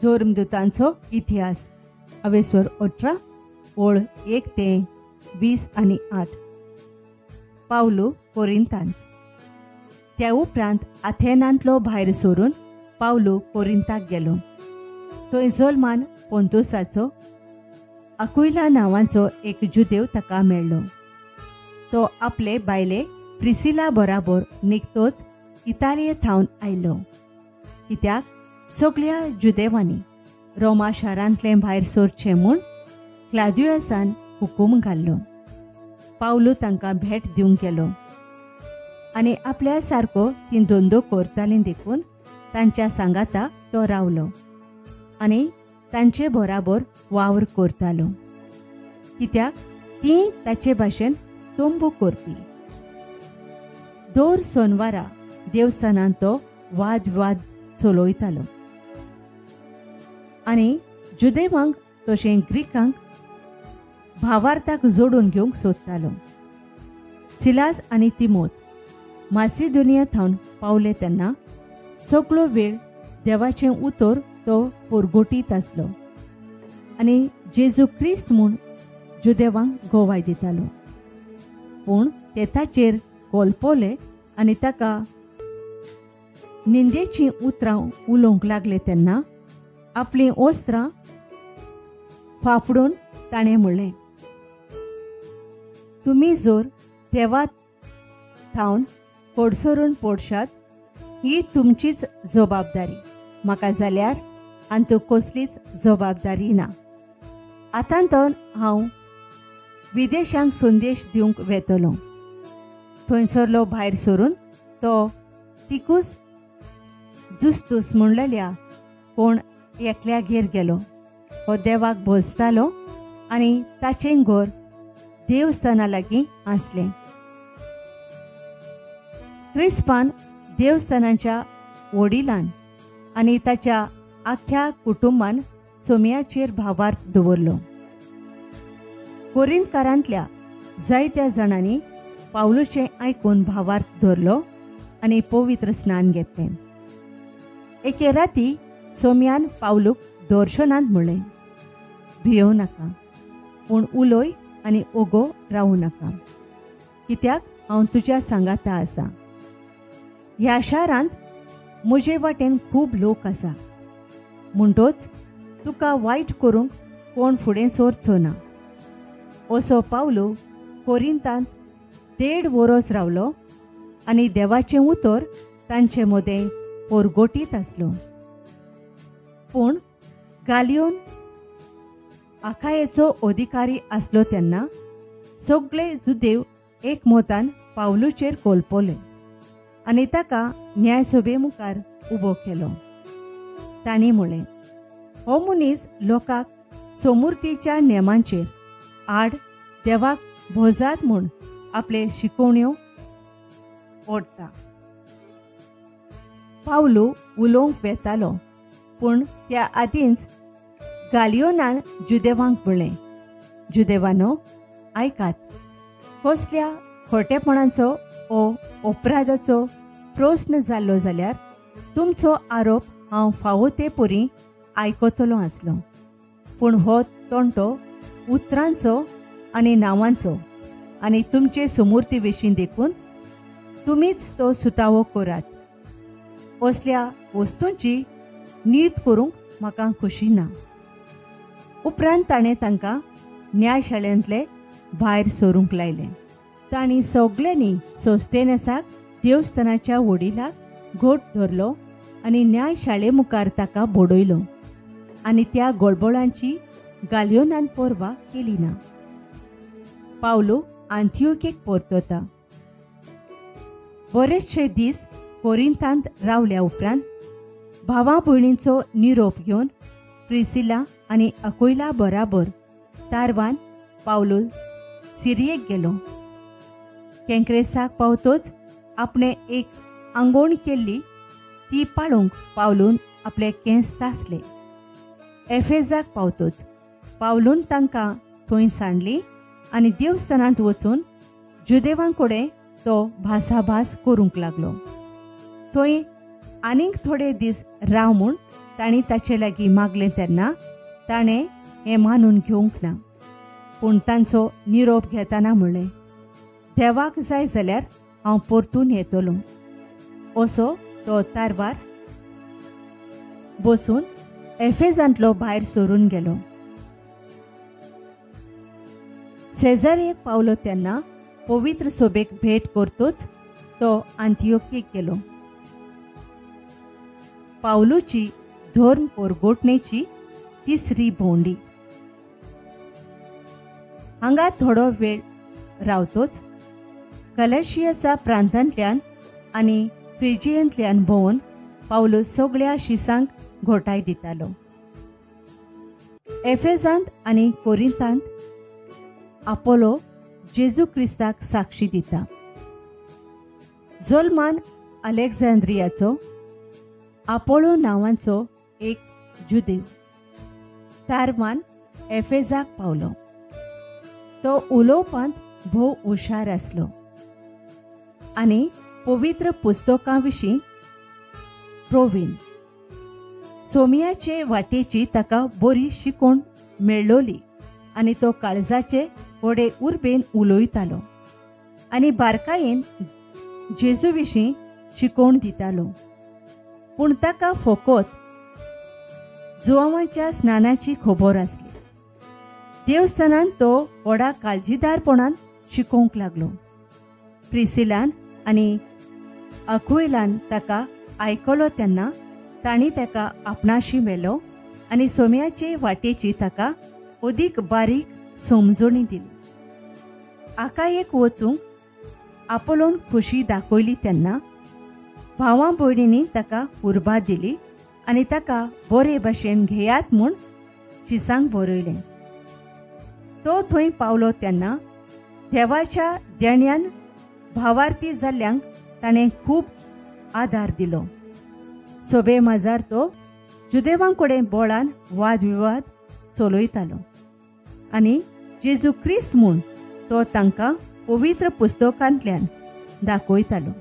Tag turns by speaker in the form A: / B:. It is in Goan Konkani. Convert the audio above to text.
A: धर्मदूतांचो इतिहास अवेस्वर 18 ओळ 1 ते 20 आनी 8. पावलू कोरिंतांत. त्या उपरांत आथेनांतलो भायर सरून पावलू कोरिंताक गेलो. थंय जल्मान पोंतुसाचो अकुयला नांवाचो एक जुदेव ताका मेळ्ळो. तो आपले बायले प्रिसिला बराबर निकतोच इतालिये थावन आयलो, कित्याक सगळ्या जुदेवांनी रोमा शारांतलें भायर सरचें म्हूण क्लादियसान हुकूम घाल्लो. पावलू तांकां भेट दिवंक गेलो आनी आपल्या सारको ती धंदो करतालीं देखून तांच्या सांगाता तो रावलो आनी तांचे बराबर वावर करतालो, कित्याक ती ताचे भाशेन तंबू करपी. दर सोनवारा देवस्थानांत तो वाद वाद चलयतालो आनी जुदेवांक तशें ग्रीकांक भावार्थाक जोडून घेवंक सोदतालो. सिलास आनी तिमोत मासिदोनिया थावन पावले तेन्ना सगळो वेळ देवाचें उतर तो पोरगोटीत आसलो आनी जेजू क्रिस्त म्हूण जुदेवांक गोवाय दितालो. पूण ते ताचेर कोलपोले आनी ताका निंदेचीं उतरां उलोवंक लागले तेन्ना आपलीं वस्त्रां फाफडून ताणें म्हणलें, तुमी जर देवा थावन कोडसरून पडशात ही तुमचीच जबाबदारी, म्हाका जाल्यार आनी कसलीच जबाबदारी ना. आतां तर हांव विदेशांक संदेश दिवंक वेतलो. थंयसरलो भायर सरून तो तिकूच जुस्तूस म्हणलेल्या कोण एकल्यागेर गेलो. हो देवाक भजतालो आनी ताचें घर देवस्थाना लागीं आसलें. क्रिस्पान देवस्थानाच्या वडिलान आनी ताच्या आख्ख्या कुटुंबान सोम्याचेर भावार्थ दवरलो. कोरिंतकारांतल्या जायत्या जाणांनी पावलूचें आयकून भावार्थ धरलो आनी पवित्र स्नान घेतलें. एके राती सोम्यान पावलूक दर्शनांत म्हणलें, भियोव नाका, पूण उलय आनी ओगो रावूं नाका, कित्याक हांव तुज्या सांगाता आसा. ह्या शारांत म्हजे वाटेन खूब लोक आसा, म्हणटोच तुका वायट करूंक कोण फुडें सरचो ना. असो पावलू कोरिंतांत 1.5 वरोस रावलो आनी देवाचें उतर तांचे मदें पोरगोटीत आसलो. पूण गालियोन आखायेचो अधिकारी आसलो तेन्ना सगळे जुदेव एकमतान पावलूचेर कोलपोले आनी ताका न्यायसभे मुखार उबो केलो. तांणी म्हणलें, हो मनीस लोकांक सोमुर्तीच्या नेमांचेर आड देवाक भोजात म्हूण आपले शिकोवण्यो ओडटा. पावलू उलोवंक वेतालो, पूण त्या आदींच गालियोनान जुदेवांक म्हणलें, जुदेवानो आयकात, कसल्या खोटेपणाचो ओ अपराधाचो प्रस्न जाल्लो जाल्यार तुमचो आरोप हांव फावो ते परी आयकतलो आसलो, पूण हो तोंटो उतरांचो आनी नांवांचो आनी तुमचे सुमुर्ती विशीं देखून तुमीच तो सुटावो करात. असल्या वस्तूंची नीत करूंक म्हाका खोशी ना. उपरांत ताणें तांकां न्यायशाळेंतले भायर सरूंक लायलें. तांणी सगल्यांनी सोस्तेनसाक देवस्थानाच्या वडिलाक घोट धरलो आनी न्यायशाळे मुखार ताका बडयलो आनी त्या गोळबोळांची गालियोनान पर्वा केली ना. पावलू आंतियोकेक परतता. बरेचशे दीस कोरिंतांत रावल्या उपरांत भावा भयणींचो निरोप घेवन प्रिसिला आनी अकोयला बराबर तारवान पावलू सिरियेक गेलो. केंक्रेसाक पावतोच आपणें एक आंगोण केल्ली ती पाळूंक पावलून आपले केंस तासले. एफेजाक पावतोच पावलून तांकां थंय सांडली आनी देवस्थानांत वचून जुदेवां कडेन तो भासाभास करूंक लागलो. थंय आनीक थोडे दीस राव म्हूण तांणी ताचे लागीं मागलें तेन्ना ताणें हें मानून घेवंक ना, पूण तांचो निरोप घेतना म्हणलें, देवाक जाय जाल्यार हांव परतून येतलो. असो तो तारवार बसून एफेजांतलो भायर सरून गेलो. सेजारियेक पावलो तेन्ना पवित्र सोबेक भेट करतोच तो आंतियोकीक गेलो. पावलूची धर्म परगोटणेची तिसरी भोंवडी. हांगा थोडो वेळ रावतोच कलशियाच्या प्रांतांतल्यान आनी फ्रिजियेंतल्यान भोंवन पावलू सगळ्या शिसांक घोटाय दितालो. एफेजांत आनी कोरिंतांत आपोलो जेजू क्रिस्ताक साक्षी दिता. जल्मान अलेक्झांद्रियाचो आपोलो नांवाचो एक जुदेव तारवान एफेजाक पावलो. तो उलोवपांत भोव हुशार आसलो आनी पवित्र पुस्तकां विशीं प्रवीण. सोमियाचे वाटेची ताका बरी शिकोवण मेळ्ळोली आनी तो काळजाचे व्हडे उर्बेन उलयतालो आनी बारकायेन जेजू विशीं शिकोवण दितालो. पूण ताका फकत जुवांच्या स्नानाची खबर आसली. देवस्थानान तो व्हडा काळजीदारपणान शिकोवंक लागलो. प्रिसिलान आनी अकुयलान ताका आयकलो तेन्ना तांणी ताका आपणाशी व्हेलो आनी सोम्याचे वाटेची ताका अदीक बारीक समजणी दिली. आकायेक वचूंक आपोलोन खोशी दाखयली तेन्ना भावां भयणींनी ताका उर्बा दिली आनी ताका बरे भाशेन घेयात म्हूण शिसांक बरयलें. तो थंय पावलो तेन्ना देवाच्या देण्यान भावार्थी जाल्ल्यांक ताणें खूब आदार दिलो. सोबे माजार तो जुदेवां कडेन बोळान वादविवाद चलयतालो आनी जेजू क्रिस्त म्हूण तो तांकां पवित्र पुस्तकांतल्यान दाखयतालो.